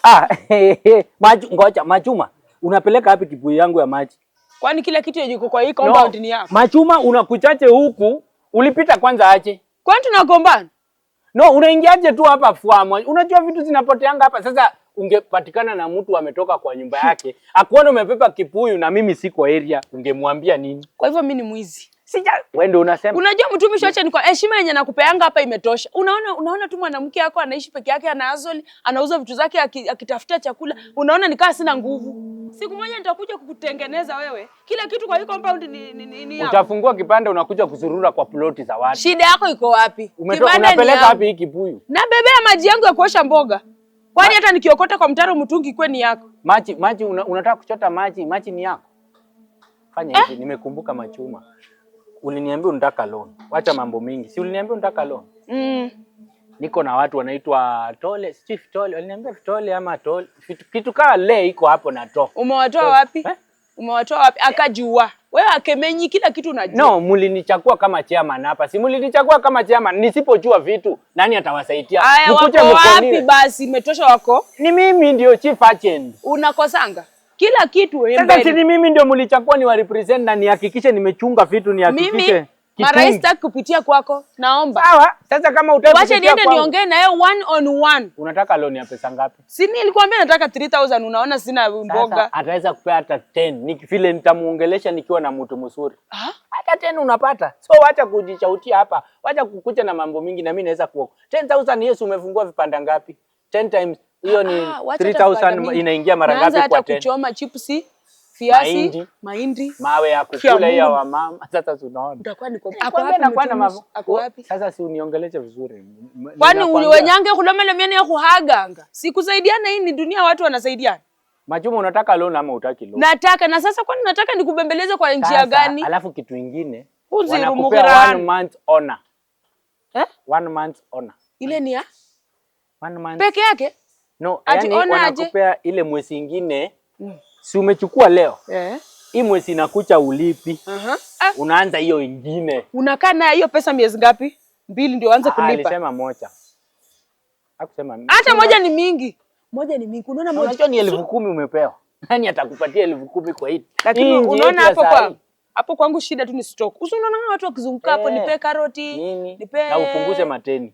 Ah, maji, ngoja Machuma. Unapeleka wapi kibuyu yangu ya maji? Kwani kila kitu yenye iko kwa hii compound No, ni yako? Machuma, unakuchache huku, ulipita kwanza aje? Kwani tunagombana? No, unaingiaje tu hapa fuamo? Unajua vitu zinapoteanga hapa. Sasa ungepatikana na mtu ametoka kwa nyumba yake, akuona umebeba kibuyu na mimi siko area, ungemwambia nini? Kwa hivyo mimi ni mwizi. Sija, wewe ndio unasema. Unajua mtumishi, acha ni kwa heshima yenye nakupeanga hapa imetosha. Unaona tu mwanamke yako anaishi peke yake, ana anauza vitu zake akitafuta chakula. Unaona nikaa sina nguvu. Siku moja nitakuja kukutengeneza wewe. Kila kitu kwa hii compound ni yako. Utafungua kipande unakuja kuzurura kwa ploti za watu. Shida yako iko wapi? Umetoka Kibanda ni unapeleka yangu. wapi hii kibuyu? Nabebea maji yangu ya kuosha mboga. Kwani hata nikiokota kwa mtaro mtungi kwe ni yako? Maji unataka kuchota maji, maji ni yako. Fanya hivi, nimekumbuka Machuma. Uliniambia unataka loan. Wacha mambo mingi. Si uliniambia unataka loan? Mm. Niko na watu wanaitwa Tole, Chief Tole. Waliniambia Tole ama Tole. Kitu kama le iko hapo na to. Umewatoa wapi? Eh? Umewatoa wapi? Akajua. Wewe akemenyi kila kitu unajua. No, mulinichagua kama chairman hapa. Si mulinichagua kama chairman. Nisipojua vitu, nani atawasaidia? Aya, Mkuje wako wapi mkonile. basi? Imetosha wako. Ni mimi ndio chief agent. Unakosanga kila kitu wewe Sasa mbele. si ni mimi ndio mulichagua ni wa represent na nihakikishe nimechunga vitu, nihakikishe Mimi mara hii kitungi. sitaki kupitia kwako, naomba Sawa, sasa kama utaki wache kupitia niende kwangu, niongee na yeye one on one. Unataka loan ya pesa ngapi? Si nilikwambia nataka 3000, unaona sina mboga. Sasa ataweza kupea hata 10. Ni vile nitamuongelesha nikiwa na mtu mzuri. Ah? Hata 10 unapata. So wacha kujichautia hapa. Wacha kukucha na mambo mingi na mimi naweza kuokoa. 10,000, Yesu, umefungua vipanda ngapi? 10 times hiyo ni Ah, wacha hata vibanda 3000 mingi. inaingia mara Naanza ngapi kwa hata 10? kuchoma chipsi, viazi, Mahindi. mahindi. Mawe ya Kia kukula hiyo Mungu. wa mama. Sasa tunaona. Utakuwa niko Ako ako wapi wapi? nakuwa na Mtumishi? mambo. Ako wapi? Sasa si uniongeleshe vizuri. Kwani Ninakwambia- wenyange kulomela miene ya kuhaganga. Sikusaidiana, hii ni dunia, watu wanasaidiana. Machuma, unataka loan ama utaki loan? Nataka na sasa, kwani nataka nikubembeleze kwa njia Sasa, gani? alafu kitu ingine Uziru wanakupea mukirani. one month honor. Eh? One month honor. Ile ni ya One month. peke yake? No, Ati yani honor aje? wanakupea ile mwezi ingine. Si umechukua leo? Eh. Hii mwezi inakucha ulipi. Ah, Unaanza hiyo ingine. unakaa naye hiyo pesa miezi ngapi? Mbili ndio uanze Ah, kulipa. alisema moja. Hakusema. Hata moja ni mingi. Moja ni mingi. Unaona moja. Unajua ni 10,000 umepewa. Nani atakupatia 10,000 kwa hii? Lakini Hii nchi unaona yetu ya hapo saa kwa hii. hapo kwangu shida tu ni stock. Usi unaona watu wakizunguka hapo, Eh, nipe karoti, nini? nipe Na upunguze mateni.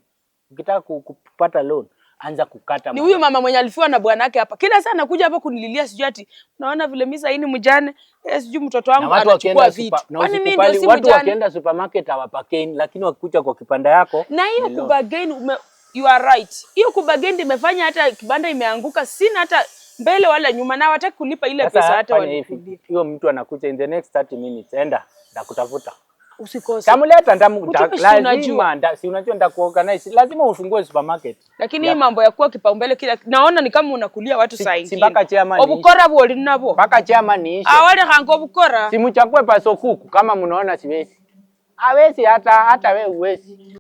Ukitaka kupata loan, anza kukata. Ni huyu mama mwenye alifiwa na bwanake hapa. Kila saa anakuja hapa kunililia, sijui ati unaona vile mimi sasa ni mjane, eh, sijui mtoto Na wangu watu anachukua wakienda vitu. super, na Kwani mimi ndio usikubali, si watu mjane? wakienda supermarket hawapakeni, lakini wakikuja kwa kipanda yako Na hiyo ni loan. kubargain you are right. Hiyo kubargain imefanya hata kibanda imeanguka, sina hata mbele wala nyuma, na hawataki kulipa ile Sasa pesa hata fanya hivi, walikulia. hiyo mtu anakuja in the next 30 minutes, enda ndakutafuta. Usikose. Tamleta Mtumishi, lazima unajua. si unajua nitakuorganize, lazima ufungue supermarket. Lakini hii mambo ya kuwa kipaumbele kila naona ni kama unakulia watu saa Si ingine. mpaka chairman iishe. Obukora bwoli nabwo. Mpaka chairman iishe. Awalekhanga obukora. Simuchague paso kuku kama mnaona siwezi. Hawezi hata wewe uwezi.